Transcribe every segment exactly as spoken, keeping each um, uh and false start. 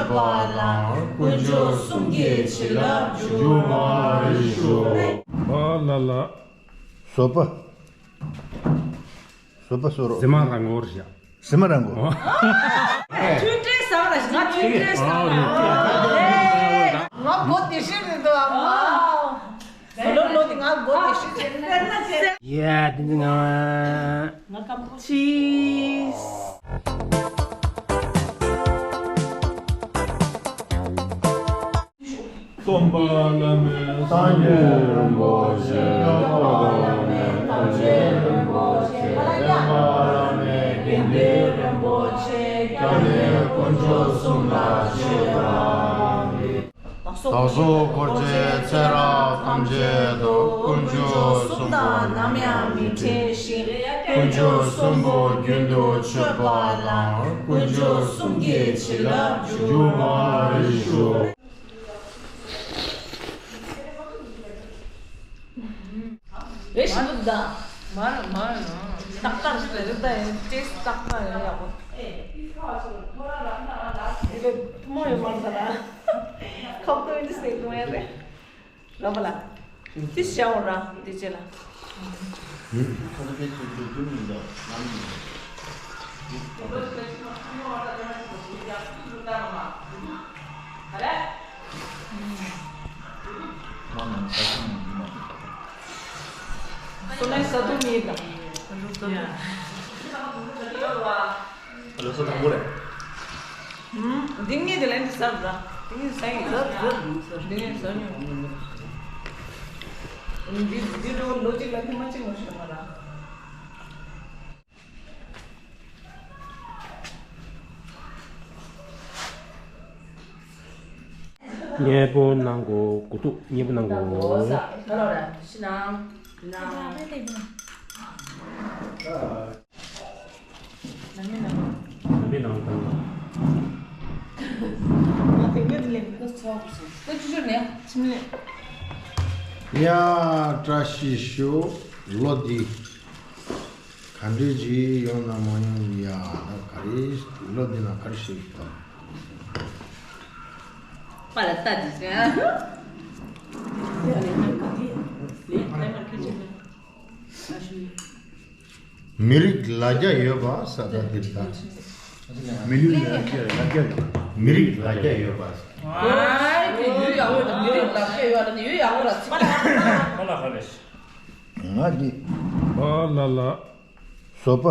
པ་ལ་དཀོན་མཆོག་གསུམ་གྱི་བྱིན་རླབས་འཇུག་པར་ཤོག་ཨ་ལ་ལ། བཟོད་པ། བཟོད་པ་གསོལ་རོགས། ཟེ་མ་རང་གོ་རེད་ཤག་ཟེ་མ་རང་གོ། ཨོ། མཐུན་སྒྲིལ་བཟང་ལ་ང་མཐུན་སྒྲིལ་བཟང་ལ། ང་མགོ་བདེ་ཤོས་རེད་འདུག་ཨ་མ། ལོ་ལོ་དེ་ང་མགོ་བདེ་ཤོས་རེད། ཡ་དེ་ང་ང་ཀམ་ཆིས། སྟོན་པ་བླ་མེད་སངས་རྒྱས་རིན་པོ་ཆེ། སྟོན་པ་བླ་མེད་ཐམས་ཅད་རིན་པོ་ཆེ། སྟོན་པ་བླ་མེད་དགེ་འདུན་རིན་པོ་ཆེ། སྐྱབས་གནས་དཀོན་མཆོག་གསུམ་ལ་མཆོད་པ། བདག་སོགས་འཁོར་བཅས་ཚེ་རབས་ཐམས་ཅད་དུ་དཀོན་མཆོག་གསུམ་དང་ནམ་ཡང་མི་འབྲལ་ཞིང་། དཀོན་མཆོག་གསུམ་པོ་རྒྱུན་དུ་མཆོད་པ་ལ་དཀོན་མཆོག་གསུམ་གྱི་བྱིན་རླབས་འཇུག་པར་ཤོག་རེ་ཞིག་འདུག་ད། མར་མར་ནང་། ཏག་ཏག་ཞིག་རེད་ད་ཡིན་ཏེས་ཏག་ཏག་ཡོད་ཡག་པོ། ཨེ་ཐུ་མོ་ཡོད་མ་རེད་ད་ལ། ཁོག་ཏུ་ཡིན་ཏེ་སེ་ཐུ་མོ་ཡོད་རེད། རོ་པ་ལ། ཏིས་ཤ་འོ་ར་ཏི་ཅེ་ལ། སོ་ལའི་ས་དུ་མི་དང་། ལོ་སོ་དང་པོ་རེད། ཨུམ། འདི་ངས་དེ་ལན་དུ་ཟབ་ར། འདི་ངས་ཟ་ཡིན་ཟབ་ཟབ་ཟབ། འདི་ངས་ཟ་མྱོང་། འདི་འདི་ལོ་ལོ་གཅིག་ལ་ཐེངས་མ་གཅིག་ངོ་ཤེས་མ་ར། མཉེས་པོ་གནང་གོ། གུ་ཐུག་མཉེས་པོ་གནང་གོ། ད་ལོ་ར་ཤི་ནང་ནང་། ནང་མི་ནང་། ནང་མི་ནང་དང་། ང་དེ་ག་དེ་ལས་མི་ཚོགས་སུ། ད་ཅི་ཞོར་ནས་ཁྱིམ་ལས། ཡ་བཀྲ་ཤིས་ཤོག་ལོ་འདི་ག་འདྲས་ཅིག་ཡོང་ན་མ་ཡོང་ཡ། ད་ག་རེ་ལོ་འདི་ན་ག་རེ་ཞིག་དང་། པ་ལ་ལྟ་དེ་ཟེར། ལས་ལས་མར་ཁྱི་ཆེ་ན། མི་རིགས་ལ་རྒྱ་ཡོད་པ་ས་ད་འདིར་ད། མི་རིགས་ལ་རྒྱ་ལ་རྒྱ་ཡོད་པ། མི་རིགས་ལ་རྒྱ་ཡོད་པ། ཨ་ཀི་ཡུལ་ཡག་པོ་དང་མི་རིགས་ལ་རྒྱ་ཡོད་པ་ནི་ཡུལ་ཡག་པོ་ར་ཚིག་ཁ་ལ་ཁ་རེ། ང་འདི། ཨ་ལ་ལ། བཟོད་པ།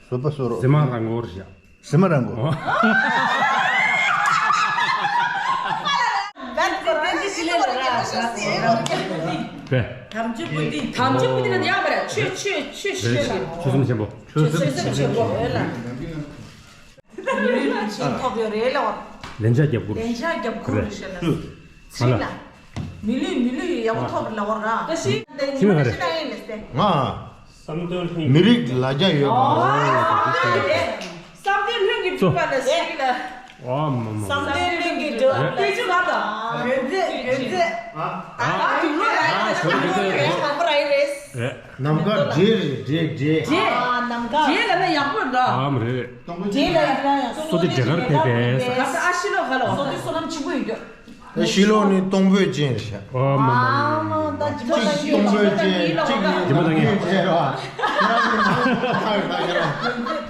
བཟོད་པ་གསོལ་རོགས། ཟེ་མ་རང་གོ་རེད་ཤག་ཟེ་མ་རང་གོ། དམ་ཆོས་པོ་ཏི། དམ་ཆོས་པོ་ཏི་ལ་ཡག་པ་རེད། ཆོས་ཆོས་ཆོས་ཆོས་ཆོས་སེམས་ཆེན་པོ། ཆོས་སེམས་ཆེན་པོ་ཡོད་ལ། མི་ལུས་ལ་ཞིག་ཐོབ་ཡོད་རེད་ལ་བ། ལན་ཆགས་རྒྱབ་དགོས། ལན་ཆགས་རྒྱབ་དགོས་རེད་ཤག་ལ། ཚིག་ལ། མི་ལུས་མི་ལུས་ཡག་པོ་ཐོབ་རེད་ལ་བ་ར། ད་ཤི། ཚིག་ལ་ག་རེ། ང་། བསམ་དོན་ལྷུན། མི་རིགས་ལ་རྒྱ་ཡོད་པ། བསམ་དོན་ལྷུན་གྱིས་གྲུབ་པ་ལ་ཞིག་ལ། ཨོ་མ་མ། བསམ་དོན་ལྷུན་གྱིས་གྲུབ། དེ་ཅི་ལ་དང་། ཡོན་ཚད་ཡོན་ཚད། ཨ་དུ་ལོ་ལ་ཡོན་ཚད་དམ་པ་ར་ཡིན་རེད། ནམ་མཁའ་འདྲེ་རེད་འདྲེ་འདྲེ། འདྲེ། ནམ་མཁའ། འདྲེ་ལ་ན་ཡག་པོ་འདྲ། ཨ་མ་རེད། འདྲེ་ལ་ཡག་པོ། སོ་དེ་འདྲེ་གར་ཕེབས་པས། ག་ས་ཨ་ཤི་ལོ་ག་ལོ། སོ་དེ་བསོད་ནམས་ཆེན་པོ་ཡོད་རྒྱུ། ད་ཤི་ལོག་ནི་སྟོང་པོའི་སྤྱན་རེད་ཤག་ཨོ་མ་མ། ཨ་མ་ད་ཇི་མ་ད་གཅིག་སྟོང་པོའི་སྤྱན་གཅིག་ཇི་མ་ད་ངེས་ད་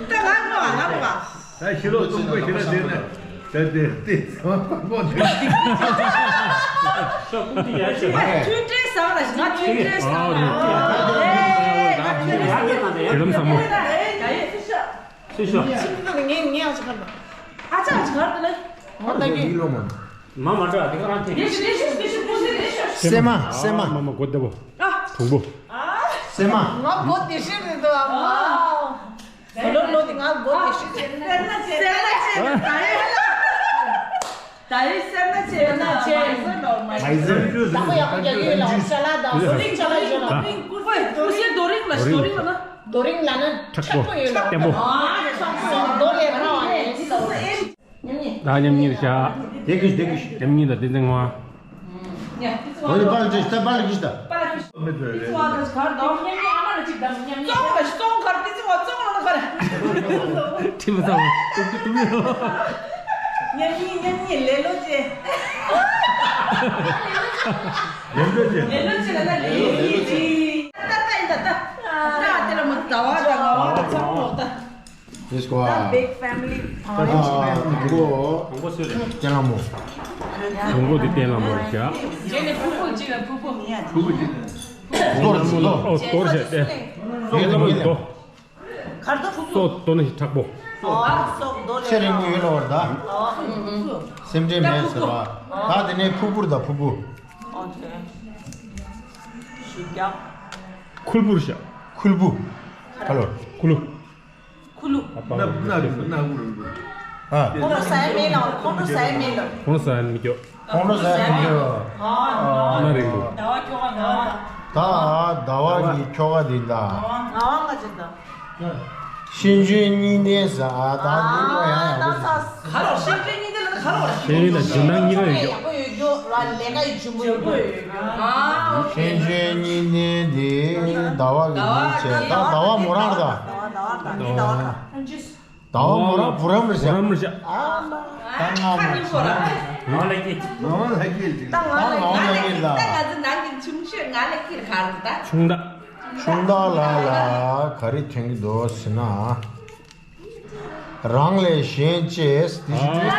ང་ངོ་ང་ངོ་ད་ཤི་ལོག་སྟོང་པོའི་ཞི་ལ་ཟེར་ན་ད་དེ་དེ་ཚོ་པོ་དེ། མཐུན་སྒྲིལ་བཟང་ལ་ང་མཐུན་སྒྲིལ་བཟང་ལ། ཨོ་རེད། དེ་ལམ་བཟང་མོ། སུས་ཤོག་ཁྱིམ་ནང་ངས་ངས་ཨ་ཅག་ག་རེ་འདུག་ཨ་ཅག་ཨ་ཅག་ག་རེ་འདུག་ལ། ང་མ་འདྲ་དེ་ག་རང་ཐེ། ལེགས་ཤོས་ལེགས་ཤོས་ལེགས་ཤོས་ཀུན་གཟིགས་ལེགས་ཤོས། སེ་མ་སེ་མ། མ་མ་མགོ་བདེ་པོ། ཨ། དྲུང་པོ། སེ་མ། ང་མགོ་བདེ་ཤོས་རེད་འདུག་ཨ་མ། ལོ་ལོ་དེ་ང་མགོ་བདེ་ཤོས་རེད། སེར་སྣ་ཆེ་ད་ཡིན་ལ། ད་ཡིན་སེར་སྣ་ཆེ་ད་ཡིན་སེར་སྣ་ཆེ། མ་ཟེར་ནོར་མ་ཟེར། བཟང་པོ་ཡག་པོ་རྒྱག་གི་ཡོད་ལ་ཤ་ལ་དང་རྡོ་རིང་ཤ་ལ་ཡོད་ལ། རྡོ་རིང་ཀུ་ཧྥེ་རྡོ་རིང་ལ་རྡོ་རིང་ལ་ན། རྡོ་རིང་ལ་ན་མཁྲེགས་པོ་མཁྲེགས་པོ་ཡོད་ལ། བརྟན་པོ། རྡོ་ལས་ར་བ་ཡིན། ད་མཉམ་གཉིས་རེད་ཤག་དེ་གིས་དེ་གིས། མཉམ་གཉིས་དང་བསྟན་འཛིན་ངོ་། འོ་དེ་པཱ་ལགས་ཅིག་ད་པཱ་ལགས་ཀྱིས་ད། མི་ཚོ་རེད། ཙོང་ལ་ཙོང་གར་ཏི་ཙི་བ་ཙོང་ལ། ཁྲིམས་ཚང་མ་ཏུག་ཏུག་ཏུག་ཡོད། མཉམ་ཉིད་མཉམ་ཉིད་ལེ་ལོ་ཅེ། ལེ་ལོ་ཅེ། ལེ་ལོ་ཅེ་ལ་ན་ལེ་ལོ་ཅེ། ད་ད་ཡིན་ད་ད། ད་དེ་ལ་མོ་ད་བ་ད་ང་བ་ད་ཚང་མོ་ད། Yes, go on. Big family. དང་པོ་དང་པོ་སུ་རེད། བསྟན་ལྷ་མོ། དང་པོ་དེ་བསྟན་ལྷ་མོ་རེད་བཞག་རྗེས་ནས་ཕུ་བོ་གཅིག་ལ་ཕུ་བོ། ཕུ་བོ་གཅིག་ལ། རྡོ་རེད་རྡོ། ཨོ་རྡོ་རེད་བཞག་སྟེ། བསྟན་ལྷ་མོ་རྡོ། སོ་རྡོ་ནི་མཁྲེགས་པོ། ཚེ་རིང་པོ་ཡོད་ལ་བར་ད། སེམས་ཁྲལ་མེད་ཟེར་བ། ད་དེ་ནས་ཕུར་བུ་རེད་ད་ཕུར་བུ། ཁུལ་བུར་བཞག་ཁུལ་བུ། ཁ་ལོ། ཁུ་ལུ། ཁུ་ལུ། ཨ་ཁོང་ཁྲོ་ཟ་ཡ་མེད་ལ། ཁོང་ཁྲོ་ཟ་ཡ་མེད་ལ། ཁོང་ཁྲོ་ཟ་ཡ་མི་སྐྱོ། ཁོང་ཁྲོ་ཟ་ཡ་མི་སྐྱོ། ཨ་ན་རིང་པོ། ཟླ་བ་ཁྱོ་ག་ཟླ་བ། ད་ཟླ་བ་གི་ཁྱོ་ག་འདི་ད། ཟླ་བ་ང་ཅི་ད། ཤེས་འཇོན་གཉིས་ལྡན་ཟ་ད་འདི་ལོ་ཡང་ཡག་པོ་ཟ། ཁ་ལོ་ཤེས་འཇོན་གཉིས་ལྡན་ལ་ཁ་ལོ་ཤེས་འཇོན་དང་འཇོན་ཐང་གཉིས་ཀ་ཡོད་ཀྱོ། ཡག་པོ་ཡོད་ཀྱོ་ར་ལས་ཀ་ཡི་ཇུ་མོ་ཡོད་ཀྱོ། ཨ་ཤེས་འཇོན་གཉིས་ལྡན་དེ་ཟླ་བ་གི་མིང་བྱས་ད་ཟླ་བ་མོ་རང་ར་ད། ཟླ་བ་ཟླ་བ་ཟླ་བ་ཟླ་བ་མོ་རང་བུ་རམ་རེད་ཤག་བུ་རམ་རེད་ཤག་ཨ་མ་ད་ང་མོ་ཆུང་ང་ལ་ཀི་ང་ལ་ཀི་ད་ང་ལ་ཀི་ད་ང་ལ་ཀི་ད་ང་ཚོ་ནང་གི་ཆུང་ཤོས་ང་ལ་ཀི་ག་རེད་ད། ཆུང་ད། ཆུང་བདག་ལགས་ལ་ག་རེ་དྲན་གྱི་འདུག་ཟེར་ན། རང་ལས་གཞན་གཅེས་དེ་ཞིག་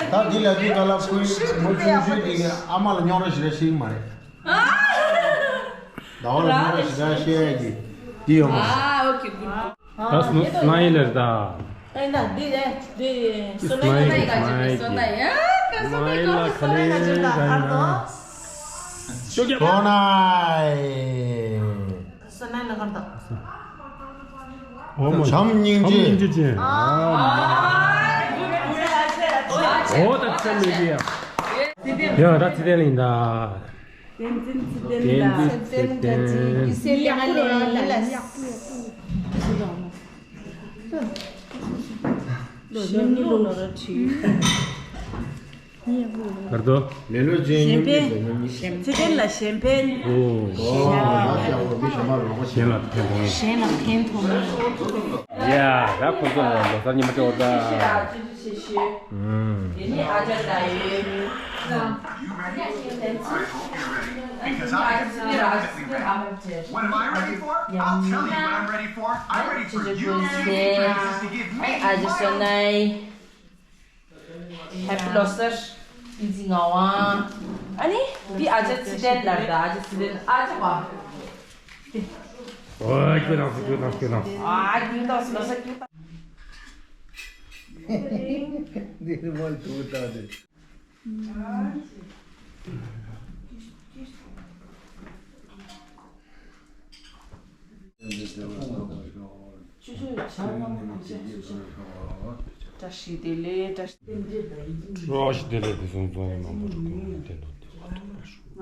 ད་འདི་ལ་དུས་ག་ལ་ཁོའི་མོ་ཆུང་ཤོས་དེ་གི་ཨ་མ་ལ་རྙོག་དྲ་ཞེ་དྲག་ཤེས་ཀྱི་མ་རེད། ཟླ་བ་ལ་རྙོག་དྲ་ཞེ་དྲག་བཤད་ཡ་གི་འདི་ཡོད་མ་རེད། ཨ་ཨོ་ཁེ་གུ། ད་སྣང་ཡིན་ལེར་ད། ཨེ་ན་འདི་ཨེ་འདི་སོ་ན་ཡིན་ད་སོ་ན་ཡིན་ད་སོ་ན་ཡིན་ད་སོ་ན་ཡིན་ད་སོ་ན་ཡིན་ད། སོ་ན་ཡིན་ན་ག་རེ་ད་ཨར་དོ། ཤོ་རྒྱབ། སོ་ན་ཡིན། སོ་ན་ཡིན་ན་ག་རེ་ད། འོ་མ། བྱམས་སྙིང་རྗེ། བྱམས་སྙིང་རྗེ་ཅན། ཨོ་ད་ཚེ་མེད་ཀྱི་ཡ། ཡ་ད་ཚེ་བརྟན་ཡིན་ད། བསྟན་འཛིན་ཚེ་བརྟན་ལ། བསྟན་འཛིན་ཚེ་བརྟན་ལ་ཡག་པོ་ཡོད་ལ་ཡག་པོ་ཡོད། ལོ་ཉམས་ཉི་ལོ་ལོ་ར་ཁྲི། གར་དོ། ལེ་ལོ་ཅན་སྙོམས་ཇི་ཟེར་སྙོམས་ཇི། ཚེ་བརྟན་ལ་གཞན་ཕན། ཨོ། ཨོ་ཡ་ཡ་ཨོ་མི་ཞན་མ་རོགས་པ་གཞན་ལ་ཕན་ཐོགས་མེད། གཞན་ལ་ཕན་ཐོགས་མེད། ཡ་ད་ཁོ་ཚོ་ལ་ལོ་གསར་ཉི་མ་སྤྲོ་ད། ཨུམ། དེ་ནི་ཨ་ཅག་ད་ཡོད། Because I am ready. What am I ready for? I'll tell you what I'm ready for. I'm ready for you to give me places to give me. ཨ་ཅག་སོ་ནའི། Happy ལོ་གསར། ཏིང་འཛིན་ངག་དབང་། ཨ་ནི། འདི་ཨ་ཅག་ཚེ་བརྟན་ལགས་དང་ཨ་ཅག་ཚེ་བརྟན་ཨ་ཅག་བ། ཨོ་ཁྱོད་དང་སུ་ཁྱོད་དང་ཁྱོད་དང་། ཨ་ཁྱོད་དང་སུ་ལོ་གསར་ཁྱོད་དང་། འདི་ནི་མོལ་ཐུག་ད་དེ། བཀྲ་ཤིས་བདེ་ལེགས། བཀྲ་ཤིས་བདེ་ལེགས། ཕུན་སུམ་ཚོགས་པའི་མང་པོ་སྒྲུབ་ཁུངས་ལ་བརྟན་ཏོག་ཏོག་ལ་ཐོབ་པར་ཤོག་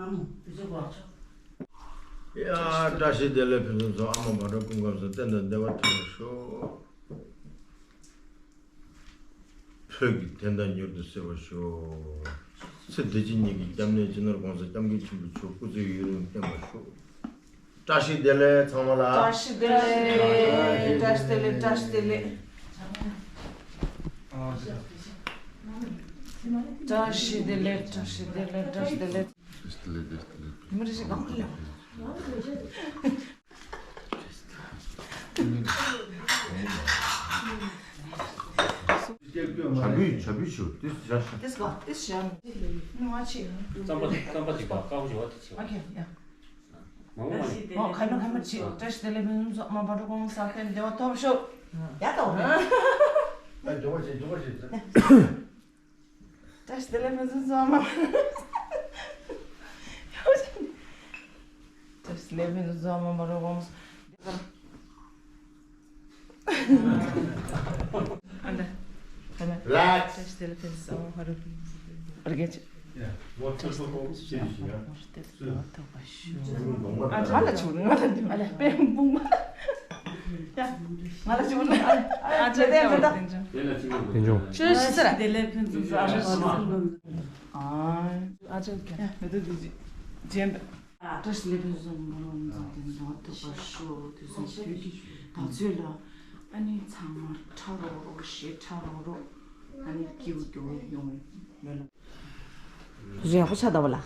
ཡ། བཀྲ་ཤིས་བདེ་ལེགས། ཕུན་སུམ་ཚོགས། ཨ་མ་བག་དྲོ་སྐུ་ཁམས་བཟང་། བསྟན་དང་བདེ་བ་ཐོབ་པར་ཤོག་བོད་ཀྱི་བསྟན་དར་མྱུར་དུ་གསལ་བར་ཤོག་ཚེ་འདི་ཕྱི་གཉིས་ཀྱི་སྐྱབས་གནས་སྤྱི་ནོར་༸གོང་ས་༸སྐྱབས་མགོན་ཆེན་པོ་མཆོག་སྐུ་ཚེ་ཡུན་རིང་བརྟན་པར་ཤོག་བཀྲ་ཤིས་བདེ་ལེགས་ཚང་མ་ལ། བཀྲ་ཤིས་བདེ་ལེགས། བཀྲ་ཤིས་བདེ་ལེགས། བཀྲ་ཤིས་བདེ་ལེགས། བཀྲ་ཤིས་བདེ་ལེགས། བཀྲ་ཤིས་བདེ་ལེགས། བཀྲ་ཤིས་བདེ་ལེགས། བཀྲ་ཤིས་བདེ་ལེགས། མི་རེ་ཞིག་གང་གི་ལ། བྱ་བུ་བྱ་བུ་ཆུ་ཏིས་བྱ་ཤ། ཏིས་ག་ཏིས་བྱ་ནི་ང་ཆི། རྩམ་པ་རྩམ་པ་ཅིག་པ་དཀར་པོ་ཞིག་བ་དེ་ཆེ་བ། ཨོ་ཁེ་ཡ། མང་པོ་མང་པོ། ཨོ་ཁ་ནོ་ཁ་མ་ཆི། བཀྲ་ཤིས་བདེ་ལེགས། ཕུན་སུམ་ཚོགས། ཨ་མ་བག་དྲོ་སྐུ་ཁམས་བཟང་། བསྟན་བདེ་བ་ཐོབ་ཤོག་ཡ་ཏོ། ཨ་འཇོག་པ་བྱེད་འཇོག་པ་བྱེད། བཀྲ་ཤིས་བདེ་ལེགས། ཕུན་སུམ་ཚོགས། ཨ་མ། བཀྲ་ཤིས་བདེ་ལེགས། ཕུན་སུམ་ཚོགས། ཨ་མ་བག་དྲོ་སྐུ་ཁམས་བཟང་། ཨ་ལེ། ཨ་ལེ། Relax. བཀྲ་ཤིས་བདེ་ལེགས། ཕུན་སུམ་ཚོགས། ཨ་མ་བག་དྲོ་སྐུ་ཁམས་བཟང་། ཨ་རྒྱ་ཆེ། ང་ལ་བྱུང་ང་ལ་བྱུང་། ང་ལ་བྱུང་། ཨ་ལེ། པེ་བུང་མ། ཡ། ང་ལ་བྱུང་། ཨ་ལེ། ཨ་ཅེ་དེ་དེ་དེ་དེ་དེ་བྱུང་། ཅི་ཞིག་ཟེར། བདེ་ལེགས། ཕུན་སུམ་ཚོགས། ཨ་ཅེ་ཨ་ཅེ་ཀྱ་མེ་ཏོག་དེ་ཅན། བཀྲ་ཤིས་ལེགས་པའི་བཟང་པོ་རོ་འཛམ་བུ་གླིང་འདི་བ་ཐུག་པར་ཤོག་དུས་གསུམ་དུས་ཀྱི་བདག་ཚོད་ལ་ཨ་ནི་ཚང་མ་ཁྲ་རོག་རོག་ཞེ་ཁྲ་རོག་རོག་ཨ་ནི་སྐྱིད་པོ་སྐྱིད་པོ་ཡོང་བའི་སྨོན་ལམ། རེག་པོ་ཆགས་ད་བ་ལ།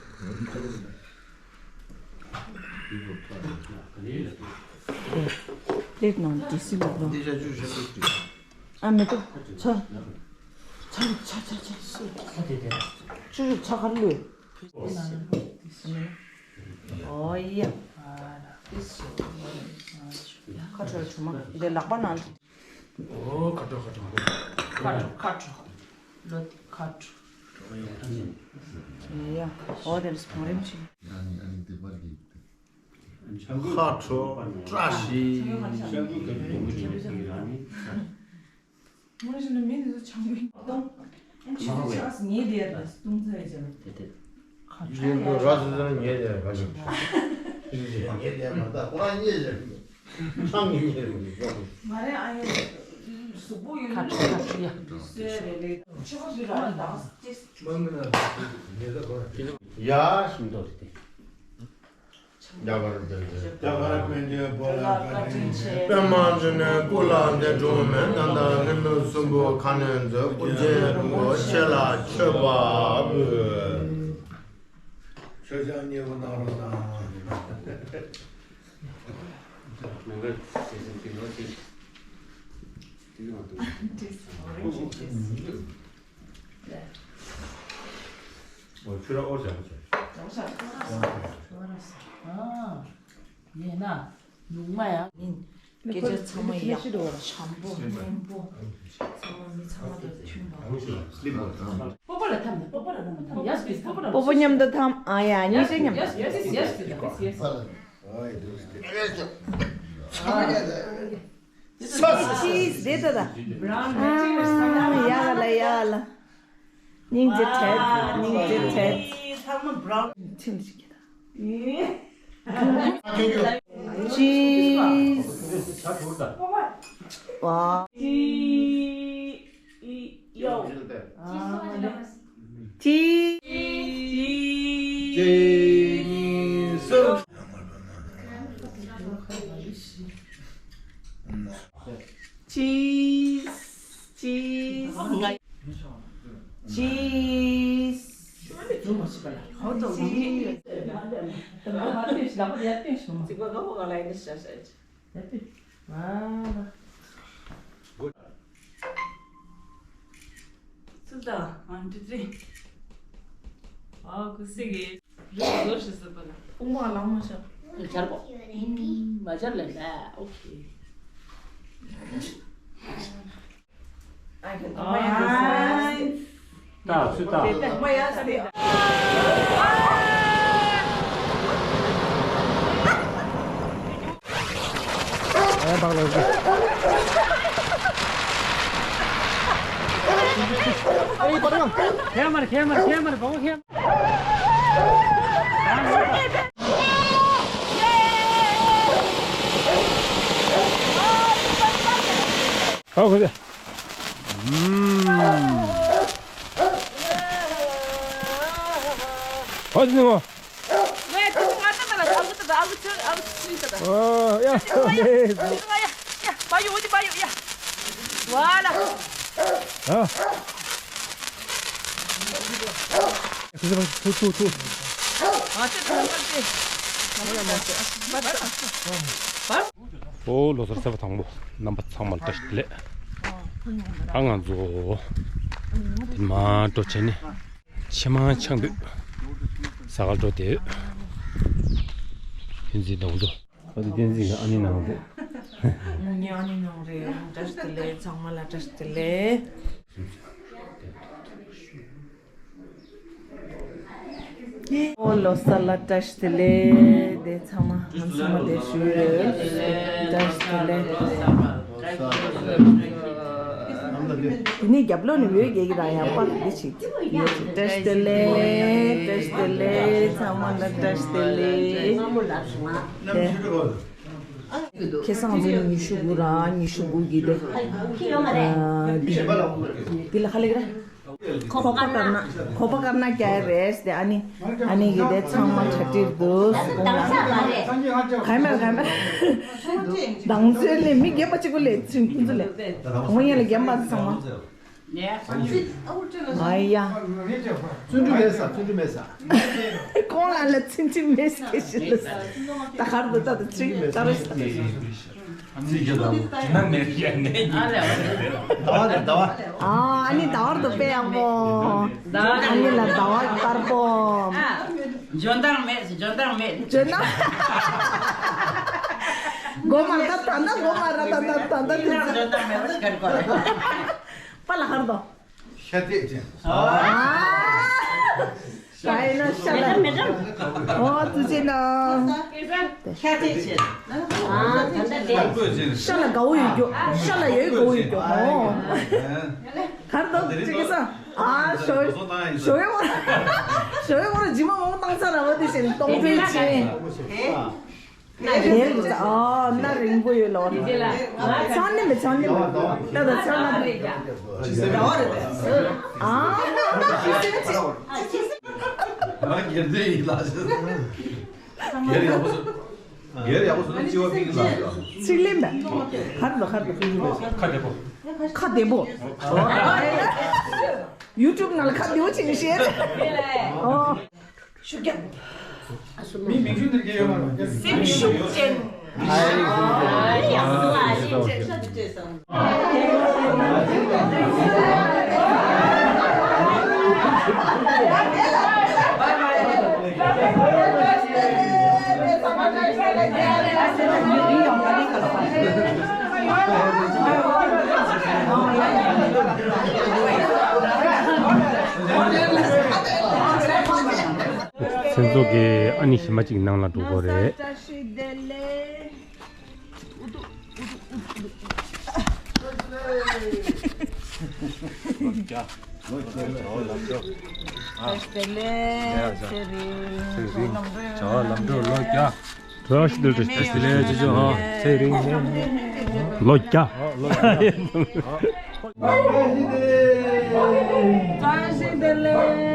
ལེགས་ནང་འདི་སྲིད་ལ་ལོ། ཨ་མེ་ཏོག་ཚ། ཚ་ཚ་ཚ་ཚ་སུ། ཚ་དེ་དེ། ཆུ་ཆུ་ཚ་ག་ལུས། ཨོ་ཡ། ཁ་ཁྲོ་ཆུ་མ་འདི་ལག་པ་ནང་། ཨོ་ཁ་ཁྲོ་ཁ་ཁྲོ། ཁ་ཁྲོ་ཁ་ཁྲོ། ལོ་དེ་ཁ་ཁྲོ། ཡ་ཡ། ཨོ་དེ་རིས་བང་རིམ་ཆེ། ཁ་ཁྲོ་བཀྲ་ཤིས། ངོ་ཤེས་ན་མི་འདི་ཚོ་ཆང་གི་སྟོང་། ཨ་ཆི་ཚོད་ཆགས་སི་ངའི་དེ་ཡར་ལ་སྟོང་ཚ་ཡི་ཅང་། དེ་དེ། ཁ་ཁྲོ་ཡིན་དུ་ར་སི་ཟེར་ངའི་དེ་ཡར་ག་ཞིག་ངའི་དེ་ཡར་མ་ད་ཁོ་རང་ཉེ་ཞིག་ཆང་གི་ཉེ་རེད་ཟེར། མ་རེད་ཨ་ཡོ། གཟུགས་པོ་ཡོད་ཁ་ཁྲོ་ཁ་ཁྲོ་ཡ། སོས་རེད་རེད། ཆུ་བ་ཞིག་ར་ལ་དྭགས་ཅེས། མ་མི་ན་ཉེ་ད་ཁོ་རང་ཡ་ཤིང་ཏོག་རེད་དེ། རྒྱ་གར་པཎ་ཆེན། རྒྱ་གར་པཎ་ཆེན་པོ་ལ་བཀའ་དྲིན་ཆེ། པདྨ་འབྱུང་གནས་སྐུ་ལ་འདས་འགྲོ་མེད། ད་ལྟ་རིང་མོ་གསུམ་པོ་ཁ་གནོན་མཛད། སྐུ་རྒྱན་རིན་པོ་ཆེ་ལ་མཆོད་པ་འབུལ། མཆོད་ཆང་མཉེས་པོ་གནང་རོགས་གནང་། མེ་འགལ་བྱེད་སེམས་ཀྱི་ལོ་གཅིག་ཡིན་ན་ལུང་མ་ཡང་སྐད་ཆ་ཚང་མ་ཡག་པོ་བྱམས་པོ་སྙན་པོ་ཚང་མ་མི་ཚང་མ་དང་མཐུན་པ། སྤོ་བོ་ལ་འཐམ་ནས་སྤོ་བོ་ལ་འཐམ་འཐམ་ཡ་སྤོ་བོ་ལ་སྤོ་བོ་མཉམ་དུ་འཐམ། ཨ་ཡ་གཉིས་ཆ་མཉམ་དུ། ཡ་ཡ་ཡ་ཡ། ཆིས་དེ་ད་ད། ཡ་ལ་ཡ་ལ། སྙིང་རྗེ་དྲན། སྙིང་རྗེ་དྲན། ཚང་མ་བྲའོན། ཚིམ་ཞིག་གྱིས་ད། ཅིས། ཝ། ཅི། ཡོ། ཅི། ཅི། ཅི། ཅི། ཅི། ཅི། ཚུལ་དང་ཨ་འདྲི་འདྲི། ཨ་ཁུ་སི་གི་རི་བཟོ་ཞིག་ཟེར་པ་ལ། དཔུང་པ་ལངས་མ་ཤག་ཆར་པོ། མ་ཆར་ལས་ལ་ཨོ་ཁེ། ཨ་ཁེ་ཨ་ཡ། ད་ཚུལ་ད། དེ་ད་མ་ཡ་སྟེ། ཨེ་བག་ལ་ཟེ། ཨེ་བག་ལ། ཁྱེད་མར་ཁྱེད་མར་ཁྱེད་མར་བག་ཁྱེད། ཨོ་ཁོ་ཚེ། ཨུམ། ཨོ་ཚེ་མོ། ཨོ་ཡ། ཨོ་ཡ། ཨོ་ལོ་གསར་ཚེས་པ་དང་པོ་རྣམ་པ་ཚང་མ་ལ་བཀྲ་ཤིས་བདེ་ལེགས། ཨ་ང་ཚོ་དེ་མ་འགྲོ་བྱས་ནས་ཕྱེ་མར་ཆང་འདུས་ས་གར་འགྲོ་བསྡད་ཡོད། བསྟན་འཛིན་དང་ཚོ། ཨ་དེ་བསྟན་འཛིན་གྱི་ཨ་ནེ་ནང་རེད། ངའི་ཨ་ནེ་ནང་རེད། བཀྲ་ཤིས་བདེ་ལེགས། ཚང་མ་ལ་བཀྲ་ཤིས་བདེ་ལེགས། ཨོ་ལོ་གསར་ལ་བཀྲ་ཤིས་བདེ་ལེགས། དེ་ཚང་མ་ང་ཚང་མ་དེ་ཞུ་ཡོད། བཀྲ་ཤིས་བདེ་ལེགས། དེ་ནས་རྒྱབ་ལོགས་ནས་འོད་རྒྱག་གི་རང་ཡང་པར་འདི་ཞིག་ཡོད། བཀྲ་ཤིས་བདེ་ལེགས། བཀྲ་ཤིས་བདེ་ལེགས། ཚང་མ་ལ་བཀྲ་ཤིས་བདེ་ལེགས། དེ། ཁ་སང་ཚེས་ཉི་ཤུ་དགུ་རང་ཉི་ཤུ་དགུ་གི་དེ། ཨ། འདི་འདི་ལ་ཁ་ལེགས་ར། ཁོག་པ་དཀར་ནག་ཁོག་པ་དཀར་ནག་རྒྱག་ཡ་རེད་དེ། ཨ་ནི་ཨ་ནི་གི་དེ་ཚང་མ་གྲ་སྒྲིག་འདུག་ག་མེད་ག་མེད། མདང་ཚོད་ལས་མི་རྒན་པ་གཅིག་པུ་ལས་ཚུན་ཁོང་ཚོ་ལས་དང་པོ་ཡན་ལ་རྒན་པ་ཚང་མ། ཨ་ཡ། བརྩོན་འགྲུས་མེད་ས། བརྩོན་འགྲུས་མེད་ས། ཁོང་ལ་ལ་ཚུན་ཆད་མེད་ཟེར་ཞིག་ལ། ད་གར་དུ་ད་དུ་ཚིག་ད་རེས། ཨ་ནི་ཟླ་བར་དུ་དཔེ་ཡག་པོ། ཨ་ནི་ལ་ཟླ་བ་དཀར་པོ། འཇོན་ཐང་མེད་འཇོན་ཐང་མེད། འཇོན་ན། མགོ་མ་ར་ད་ད་མགོ་མ་ར་ད་ད་ད་ད་འཇོན་ཐང་མེད་པ་གར་གོ། པ་ལ་གར་དོ། ཤ་ཐེག་ཅན། ཨ། ད་ཡིན་ན་ཤ་ལ། མེད་འགྲམ། ཨོ་ཙི་ཙི་ན། ཤ་ཐེག་ཅན། ཨ་ད་ལྟ་དེ། ཤ་ལ་དགའ་བོ་ཡོད་རྒྱུ། ཤ་ལ་ཡོད་དགའ་བོ་ཡོད་རྒྱུ། ཨོ། གར་དོ་ཙི་ཙི་ས། ཨ་ཞོ་ཞོ་ཡོ། ཞོ་ཡོ་ར་ཇི་མ་མོ་བཏང་ས་ར་བ་དེ་བཞིན་གཏོང་ཚུལ་ཅན། དེ་ལ་ཨ་སྣ་རིང་པོ་ཡོད་ལོ། དེ་ལ་ཚང་ནི་མི་ཚང་ནི་མི་ད་ད་ཚང་ན་ཨ་ང་སྒེར་འཛིན་ཡིན་ལ། སྒེར་ཡག་པོ་སུ་སྒེར་ཡག་པོ་སུ་ལ་ཅི་བ་ཕིག་ལ། ཚིག་ལེན་པ། ཁ་དེ་པོ། ཁ་དེ་པོ། ཁ་དེ་པོ། ཡུ་ཊུབ་ནང་ལ་ཁ་བདེ་བོ་བྱེད་ཤེས། ཨོ། ཤུགས་རྒྱབ། མི་མིང་གཞུང་འདིར་སྐྱེ་ཡོད་མ་རེད། སེམས་ཤུགས་ཅན། ཨ་ཡ་ཡ་ཡ། སེམས་ཚོགས་ཀྱི་ཨ་ནི་ཞི་མ་གཅིག་ནང་ལ་འགྲོ་དགོས་རེད། བཀྲ་ཤིས་བདེ་ལེགས། ཚེ་རིང་ལོ་བརྒྱ། བཀྲ་ཤིས་བདེ་ལེགས།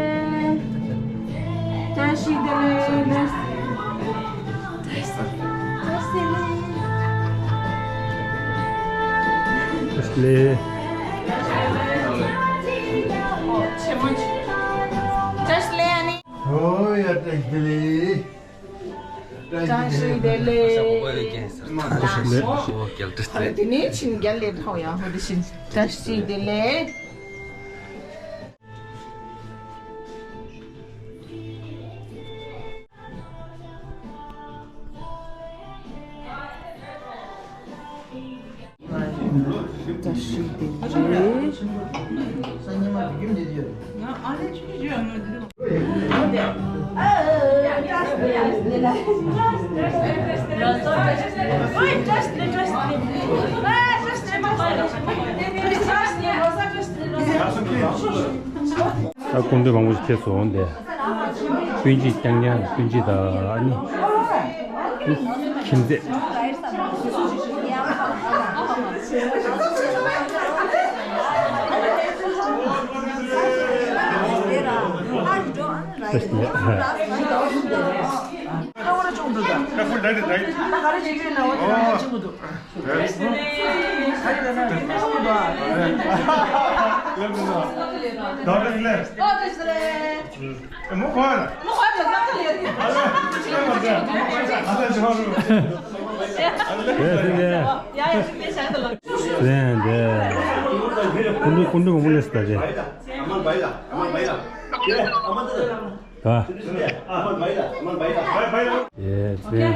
བཀྲ་ཤིས་བདེ་ལེགས། བཀྲ་ཤིས་བདེ་ལེགས། བཀྲ་ཤིས་བདེ་ལེགས། ཨོ་ཡ་བཀྲ་ཤིས་བདེ་ལེགས། བཀྲ་ཤིས་བདེ་ལེགས། ཨ་དེ་ནས་ཕྱིན་རྒྱལ་ལས་ཐོག་ཡང་ཧོ་དེ་བཞིན་བཀྲ་ཤིས་བདེ་ལེགས། བཀྲ་ཤིས་བདེ་ལེགས། ད་སྐུ་མདུན་མང་པོ་ཞིག་ཁྱེད་ཚོ་འོང་སྟེ། སྤུན་མཆེད་རྐྱང་རྐྱང་སྤུན་མཆེད་དང་ཨ་ནི། ཁྱིམ་མཚེས། ཀུན་འདུས་ཀུན་འདུས་མང་པོ་སླེབས་སོང་ད་རེད། ད། ཡེ་ཚེ།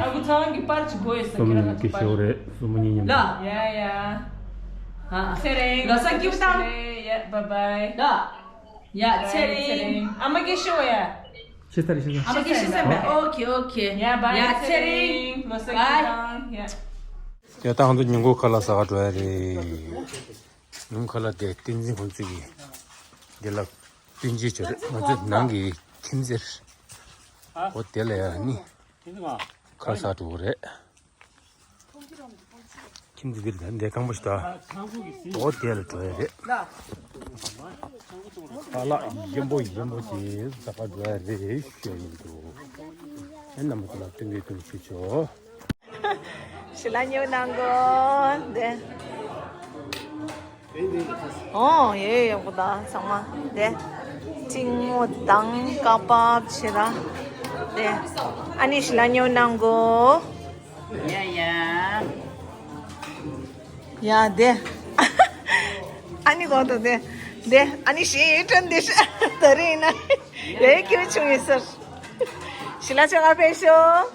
སོམ་ཉི་གི་ཤོག་རེད། སོམ་ཉི་མཉམ། ཡ་ཡ། ཚེ་རིང་། ལོ་གསར་སྐྱིད་པོ་བཏང་། ཡ་བའི་བའི། ཡ་ཚེ་རིང་། ཨ་མ་སྐྱིད་ཤོག་ཡ། ཤེས་ཚར་རེད་ཤེས་ཚར། ཨ་མ་སྐྱིད་ཤེས་ཚར་མེད། ཨོ་ཁེ་ཨོ་ཁེ། ཡ་བའི། ཡ་ཚེ་རིང་། ལོ་གསར་སྐྱིད་པོ་བཏང་། ཡ། ཡ་ད་ང་ཚོ་ཉིན་གུང་ཁ་ལག་ཟ་ག་འགྲོ་ཡ་རེད། ཉུང་ཁ་ལ་དེ་བསྟན་འཛིན་ཁོང་ཚོ་གི་དེ་ལ་སྤུན་མཆེད་ཅིག་རེད། ང་ཚོ་ནང་གི་ཁྱིམ་མཚེས་རེད། འོ་དེ་ལ་ཡ་ནི་ཁ་ལག་ཟ་འགྲོ་གི་རེད། ཁྱིམ་དེ་འདིར་འདི་རྐང་པ་ཞིག་ད། འོ་དེ་ལ་འགྲོ་ཡ་རེད། ཨ་ལགས་ཡིན་པོ་ཡིན་པོ་ཅིག་ཟ་བ་འགྲོ་ཡ་རེད་ཞུ་ཡིན་འདུག་ཨེ་རྣམ་པ་ཚོ་ལ་སྟོན་གི་སྟོན་ཞུ་ཆོག་ཞི་ལ་ཉོ་གནང་གོ་འདི། ཨོ་ཡེ་ཡོང་གོ་ད་ཚང་མ་འདི། ཅིང་མོ་དང་ཀ་པབ་ཆེ་ར། འདི། ཨ་ནི་ཞི་ལ་ཉོ་གནང་གོ་ཡ་ཡ། ཡ་དེ། ཨ་ནི་གོ་ད་དེ། དེ་ཨ་ནི་ཞེ་ཡོད་དྲན་དེ་ཤ་ད་རེ་ཡིན་ན། ཡོད་ཀྱི་བྱུང་ཡོད་ཟེར། ཞི་ལ་ཆོ་ག་ཕེབས་ཤོག་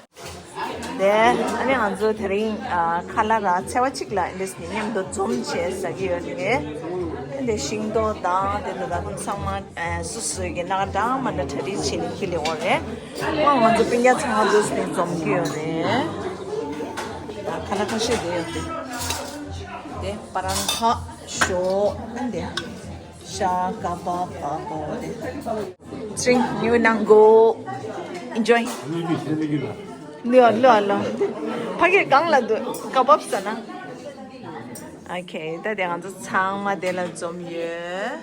དེ་ཨ་ནི་ང་ཚོ་དེ་རིང་ཨ་ཁ་ལག་ར་ཚལ་བ་གཅིག་ལ་འདི་ནི་མཉམ་དུ་འཛོམས་བྱས་ཟ་གི་ཡོད་རེད། དེ་ཤིང་ཏོག་དང་དེ་ལ་ད་ཚང་མ་ཨ་སོ་སོའི་གི་སྣ་ཁ་འདྲ་མ་འདྲ་གྲ་སྒྲིག་བྱས་ནས་ཁྱེར་ལེ་འོང་རེད། ང་ང་ཚོ་སྤུན་ཀྱག་ཚང་མ་འདུས་ནས་འཛོམས་ཀྱི་ཡོད་རེད། ད་ཁ་ལག་ཁ་ཤས་དེ་ཡོད་དེ། དེ་པ་རང་ཁ་ཞོ་ཨན་དེ། ཤ་ཀ་པ་པ་པོ་དེ། ཅིང་ཉོ་གནང་གོ Enjoy. ལོ་ལོ་ལོ། ཕ་གིར་གང་ལ་འདུག་ཀ་པབ་ཟ་ན། ཨོ་ཁེ། ད་དེ་ང་ཚོ་ཚང་མ་དེ་ལ་འཛོམས་ཡོད།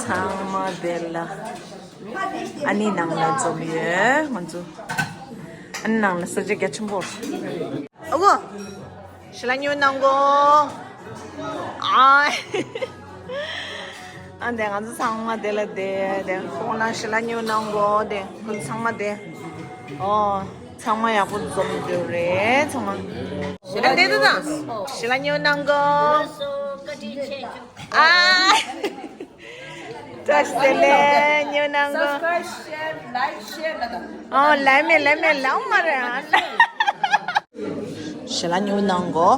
ཚང་མ་དེ་ལ། ཨ་ནི་ནང་ལ་འཛོམས་ཡོད་ང་ཚོ། ཨ་ནི་ནང་ལ་ས་ཆ་རྒྱ་ཆེན་པོ། ཨ་གོ་ཞི་ལ་ཉོ་གནང་གོ་ཨ། ཨ་འདི་ང་ཚོ་ཚང་མ་དེ་ལ་དེ་དེ་ཁོང་ན་ཞི་ལ་ཉོ་གནང་གོ་དེ་ཁོང་ཚང་མ་དེ། ཨོ། ཚང་མ་ཡག་པོ་འཛོམས་ཡོད་རེད་ཚང་མ། ཞི་ལ་དེ་དུ་དང་ཞི་ལ་ཉོ་གནང་གོ་ཨ། བཀྲ་ཤིས་བདེ་ལེགས་ཉོ་གནང་གོ Subscribe, share, like, share ལ་དང་། ཨོ་ལས་མེད་ལས་མེད་ལའོ་མ་རེད་ཨ། ཞི་ལ་ཉོ་གནང་གོ